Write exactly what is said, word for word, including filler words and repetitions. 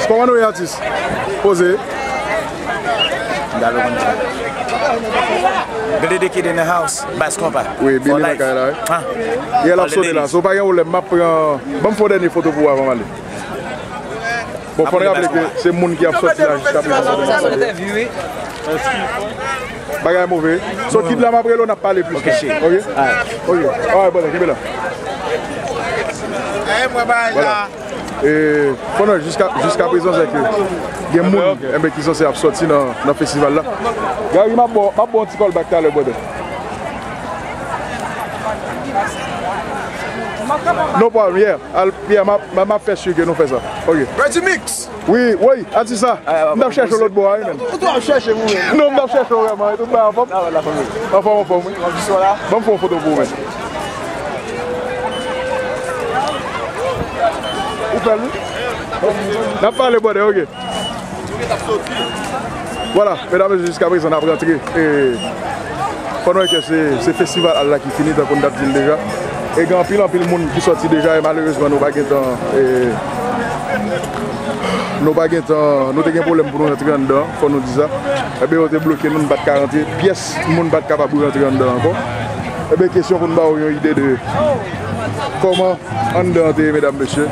Kòman nou ye, atis? Poze. Gade The Kid in the house, Bass Konpa. Wi, Billy nan kay la, wi. Yè l ap sone la, so pa gen pwoblèm, m ap pran, ban m fè yon dènye foto pou ou avan m ale. Bon, fò n raple ke se moun ki ap sòti la jiska prezan. Bagay move. So, Kid la, m ap rele w, n ap pale plis. Ok. Ok? Alright, brother, kenbe la. Voilà. E, konnen, jiska, jiska prezan, se ke gen moun, enben, ki sanse ap sòti nan, nan festival la. Gary, m ap ba w, m ap ba w yon ti call back talè, brother. No problem, yeah. Al, yeah, m ap, m ap, m ap fè sure ke nou fè sa. Ok. Reggie Mix. Wi, wi, atis sa. M t ap chèche w lòt bò a, wi, menm. Ou t ap chèche m, wi. Non, m t ap chèche w vrèman. Tout bagay anfòm? Anfòm, anfòm, wi. Ban m fè yon foto pou ou, menm. Ou fè l, wi. N ap pale, brother, ok. Vwala, medam, mesye, jiska prezan, n ap rantre. E, fò n wè ke se, se festival al la ki fini, tankou n t ap di l deja. E gen anpil, anpil moun ki sòti deja, e malerezman, nou pa gen tan, e, nou pa gen tan, nou te gen pwoblèm pou nou rantre anndan, fò nou di sa. Enben, yo te bloke nou, n pa t ka rantre, pyès moun pa t kapab rantre anndan ankò. Enben, kesyon pou n ba w yon ide de kòman anndan an te ye, medam, mesye.